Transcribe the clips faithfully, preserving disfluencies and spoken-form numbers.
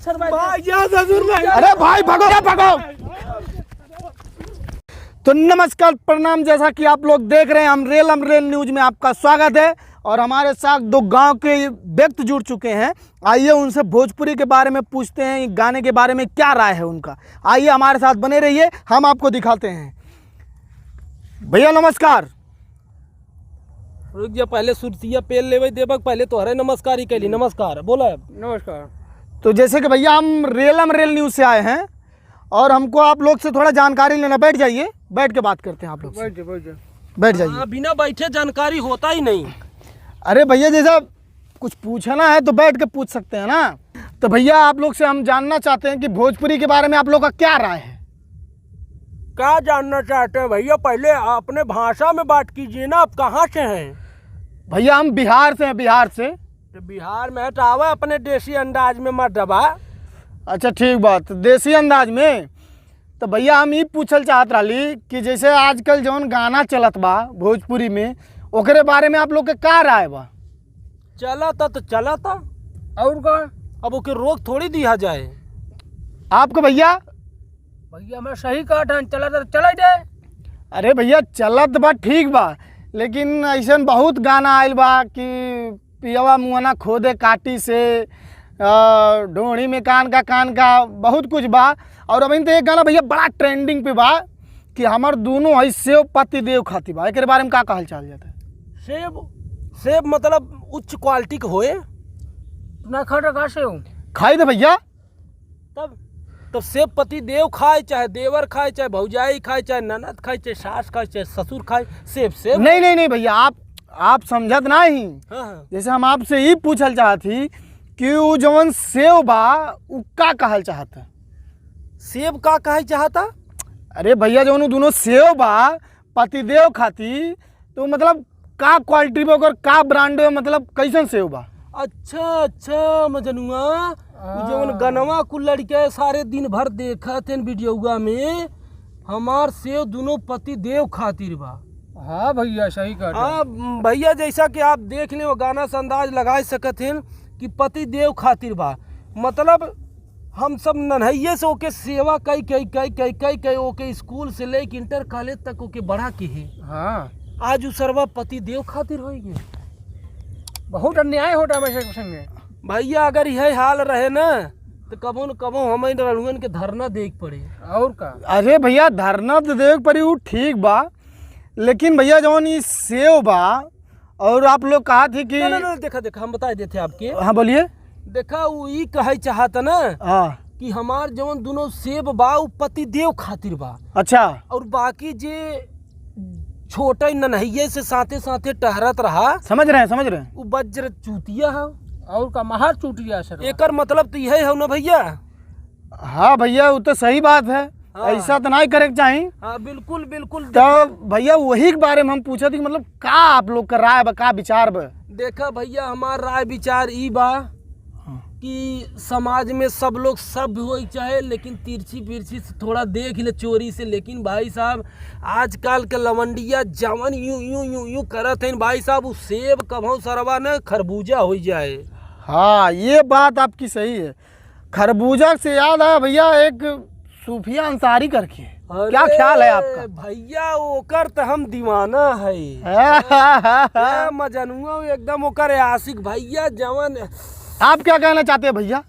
भाई, जा ससुर भाई। अरे भाई, भागो, क्या भागो? तो नमस्कार, प्रणाम। जैसा कि आप लोग देख रहे हैं, हम रेल हम रेल न्यूज में आपका स्वागत है और हमारे साथ दो गांव के व्यक्ति जुड़ चुके हैं। आइए, उनसे भोजपुरी के बारे में पूछते हैं, गाने के बारे में क्या राय है उनका। आइए, हमारे साथ बने रहिए, हम आपको दिखाते हैं। भैया, नमस्कार। रुक जा, पहले सुरतिया पेल लेवे देबक, पहले तोहरे नमस्कार ही कैली। नमस्कार, बोला। नमस्कार। तो जैसे कि भैया, हम रेलम रेल न्यूज से आए हैं और हमको आप लोग से थोड़ा जानकारी लेना। बैठ जाइए, बैठ के बात करते हैं आप लोग से। बैठ जाओ, बैठ जाओ। बैठ जाइए। हाँ, बिना बैठे जानकारी होता ही नहीं। अरे भैया, जैसा कुछ पूछना है तो बैठ के पूछ सकते हैं ना। तो भैया, आप लोग से हम जानना चाहते हैं कि भोजपुरी के बारे में आप लोग का क्या राय है? क्या जानना चाहते हैं भैया? पहले अपने भाषा में बात कीजिए ना, आप कहाँ से हैं? भैया, हम बिहार से हैं, बिहार से। तो बिहार में है तो आवा, अपने देसी अंदाज में मत दबा। अच्छा, ठीक बात, देसी अंदाज में। तो भैया, हम ई पूछल चाहत रहली कि जैसे आजकल जौन गाना चलत बा भोजपुरी में, ओकरे बारे में आप लोग के का राय बा? चलत तो चलत, और का? अब ओके रोक थोड़ी दिया जाए। आपको भैया? भैया, मैं सही कहत हन, चलत तो चले दे। अरे भैया, चलत बा, ठीक बा, लेकिन ऐसन बहुत गाना आइल बा कि पियवा मुआना खोदे काटी से, अ, ढोढ़ी में कान का, कान का, बहुत कुछ बा। और अभी तो एक गाना भैया बड़ा ट्रेंडिंग पे बा कि हमार दोनों है सेव पति देव खाती बा, एकरे बारे में का कहल चाहल जाता है? सेब, सेब मतलब उच्च क्वालिटी के होए। ना खा रखा सेव। खाई दे भैया। तब, तब सेब पति देव खाए, चाहे देवर खाए, चाहे भौजाई खाए, चाहे ननद खाए, चाहे सास खाए, चाहे ससुर खाए, सेब, सेब। नहीं, नहीं, नहीं भैया, आप, आप समझत नहीं। हाँ, हाँ। जैसे हम आपसे ई पूछल चाहत ही कि उ जवन सेव बा, उ का कहल चाहत है? सेब का कहल चाहता? अरे भैया, जवन उ दोनों सेव बा, पतिदेव खाती, तो मतलब का क्वालिटी बा ओकर, का ब्रांड बा, मतलब कैसन सेव बा? अच्छा, अच्छा, मजनुआ, उ जवन हाँ। गनवा कुल लड़के सारे दिन भर देखत हैं वीडियोवा में, हमार सेव दोनों पति देव खातिर बा। हाँ भैया, सही कहत हाँ, हैं। भैया, जैसा कि आप देख लें, वो गाना से अंदाज लगा सकत हैं कि पति देव खातिर बा। मतलब, हम सब नन्हइये से ओके सेवा कई, कई, कई, कई, कई, कई, ओके स्कूल से लेके इंटर कॉलेज तक ओके बड़ा किहे। हाँ। आज उ सरवा पति देव खातिर होई गए। बहुत अन्याय होता वैसे संगे। भैया, अगर यह हाल रहे ना, तो कबो न कबो हमें रड़ुअन के धरना देख पड़े। और का? अरे भैया, धरना तो देख पड़ी, उ ठीक बा, लेकिन भैया, जौन ई सेव बा, और आप लोग कहा थे कि ना, ना, ना, देखा, देखा, हम बताए देते आपके। हाँ, बोलिए। देखा, उ ई कहे चाहत ना हाँ। कि हमार जौन दोनों सेब बा, उ पति देव खातिर बा। अच्छा। और बाकी जे छोटे नन्हइये से साथे साथे टहरत रहा, समझ रहे हैं, समझ रहे हैं। उ वज्र चूतिया है। और का, महार चूतिया सर। एकर मतलब तो यही है ना भैया। हाँ भैया, उ तो सही बात है। हाँ। ऐसा तो नहीं करे के चाही। हाँ, बिल्कुल, बिल्कुल। तो भैया, वही के बारे में हम पूछत ही कि मतलब का आप लोग का राय बा, का विचार बा? देखा भैया, हमार राय विचार ई बा हाँ। कि समाज में सब लोग सभ्य होई चाहे, लेकिन तिरछी बिरछी से थोड़ा देख ले चोरी से। लेकिन भाई साहब, आजकल के लवंडिया जवन यूं, यूं, यूं, यूं करत हैं भाई साहब, उ सेब कभौ सरवा न खरबूजा होई जाए। हाँ, ये बात आपकी सही है। खरबूजा से याद आया भैया, एक सूफिया अंसारी करके, क्या अरे ख्याल है आपका? भैया, ओकर त हम दीवाना है। ए मजनुआ, एकदम ओकर आशिक भैया, जवन। आप क्या कहना चाहते हैं भैया?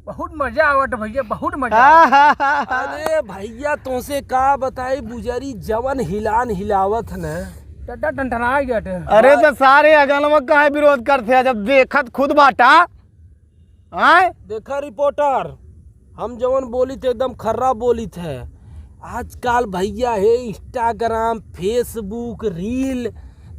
बहुत मजा आवत भैया, बहुत मजा आवत। अरे भैया, तोसे का बताई, बुजरी जवन हिलान हिलावत न। टट्टा टनटना गया टे। अरे तो सारे अगनवा काहे विरोध करते हैं, जब देखत खुद बाटा। आय? देखा रिपोर्टर, हम जवन बोलित है एकदम खर्रा बोलित है। आजकल भैया है Instagram, Facebook, reel,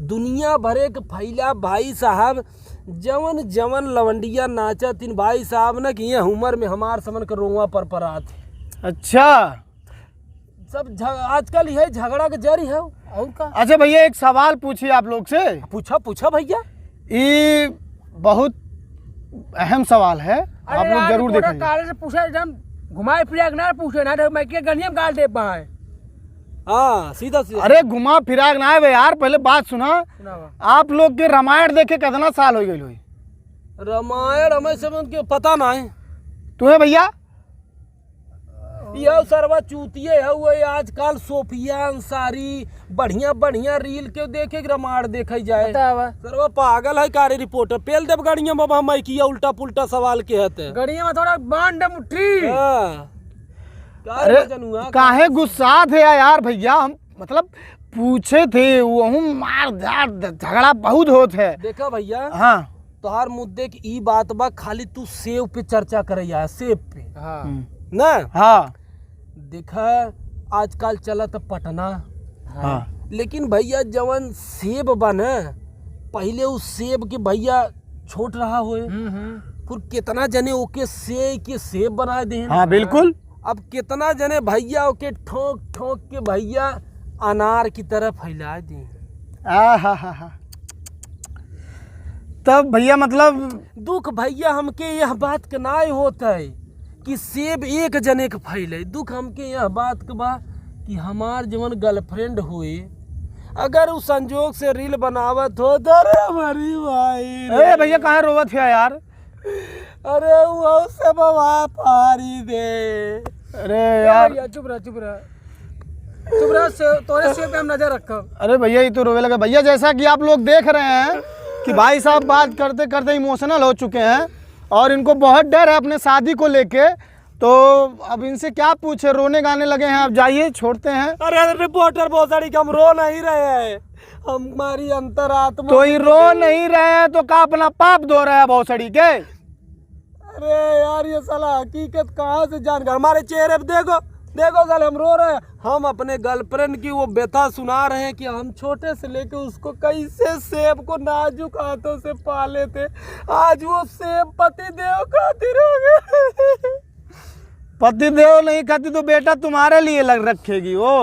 दुनिया भरे के फैला भाई साहब। जवन जवन लवंडिया नाचत इन भाई साहब ना कि ये उम्र में हमार समन के रोंगवा पर परात। अच्छा। सब झ-, आजकल यह झगड़ा के जरी है, और का? अच्छा भैया, एक सवाल पूछी आप लोग से। पूछा, पूछा भैया। ई बहुत अहम सवाल है, अरे आप लोग यार, जरूर रिपोर्टर देखेंगे। काले से पूछे, एकदम घुमाए फिरा के ना पूछे ना, तो मैं के गनियम गाल दे पाए। हाँ, सीधा सीधा। अरे घुमा फिरा के ना आवे यार, पहले बात सुना। सुनावा। आप लोग के रामायण देखे कितना साल हो गए होई? रामायण हमें समझ के पता नहीं। तुम्हें भैया? यह सरवा चूतिये है, वो आजकल सोफिया अंसारी बढ़िया बढ़िया रील के देखे के रमाड़ देखे जाए। बतावा। सरवा पागल है का रे रिपोर्टर? पेल देब गड़िया में, हम किया उल्टा पुल्टा सवाल के हते। गड़िया में थोड़ा बांध दे मुट्ठी। हाँ। का अरे, रे मजनुआ, काहे गुस्सात है यार भैया? हम मतलब पूछे थे, वहू मार धार झगड़ा बहुत होत है। देखा भैया, हाँ। तोहार मुद्दे की ई बात बा, खाली तू सेव पे चर्चा करे आया, सेव पे। हाँ। हम्म। ना? हाँ। देखा, आजकल चलत पटना। हाँ। लेकिन भैया, जवन सेब बा न, पहिले उ सेब के भैया छोट रहा होए, हम्म, हम्म। फिर कितना जने ओके से के सेब बना देहेन। हाँ, बिल्कुल। अब कितना जने भैया ओके ठोक ठोक के भैया अनार की तरह फैला देहेन। आहा हा हा। तब भैया, मतलब, दुख भैया हमके यह बात के नाय होत है कि सेब एक जने के फैले। दुख हमके यह बात के बा कि हमार जवन गर्लफ्रेंड होए, अगर उ संजोग से रील बनावत हो, तो अरे हमारी भाई रे। ए भैया, काहे रोवत है यार? अरे वो से बवा पारी दे। अरे ए यार। भैया, चुप रह, चुप रह। चुप रह, से-, तोरे सेब पे हम नजर रखब। अरे भैया, ये तो रोवे लगे। भैया, जैसा कि आप लोग देख रहे हैं कि भाई साहब बात करते करते इमोशनल हो चुके हैं और इनको बहुत डर है अपने शादी को लेके, तो अब इनसे क्या पूछे, रोने गाने लगे हैं। आप जाइए, छोड़ते हैं। अरे रिपोर्टर भोसड़ी के हम रो नहीं रहे हैं, हमारी अंतरात्मा तो ये रो नहीं रहे हैं तो का अपना पाप धो रहे हैं भोसड़ी के? अरे यार, ये साला हकीकत कहाँ से जान गया? हमारे चेहरे पे देखो, देखो साले, हम रो रहे हैं। हम अपने गर्लफ्रेंड की वो व्यथा सुना रहे हैं कि हम छोटे से लेके उसको कैसे सेब को नाजुक हाथों से पाले थे। आज वो सेब पति देव खातिर हो गए। पति देव नहीं खाती तो बेटा तुम्हारे लिए लग रखेगी वो।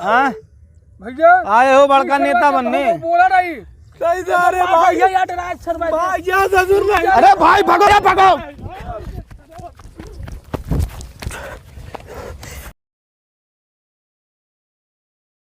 हाँ? भैया, आए हो बड़का नेता बनने। बोला नहीं। कैसे? अरे भाई, भैया, यार, राज शर्मा जी। भाई, क्या ससुर भाई? अरे भाई, भगो रे, भगो।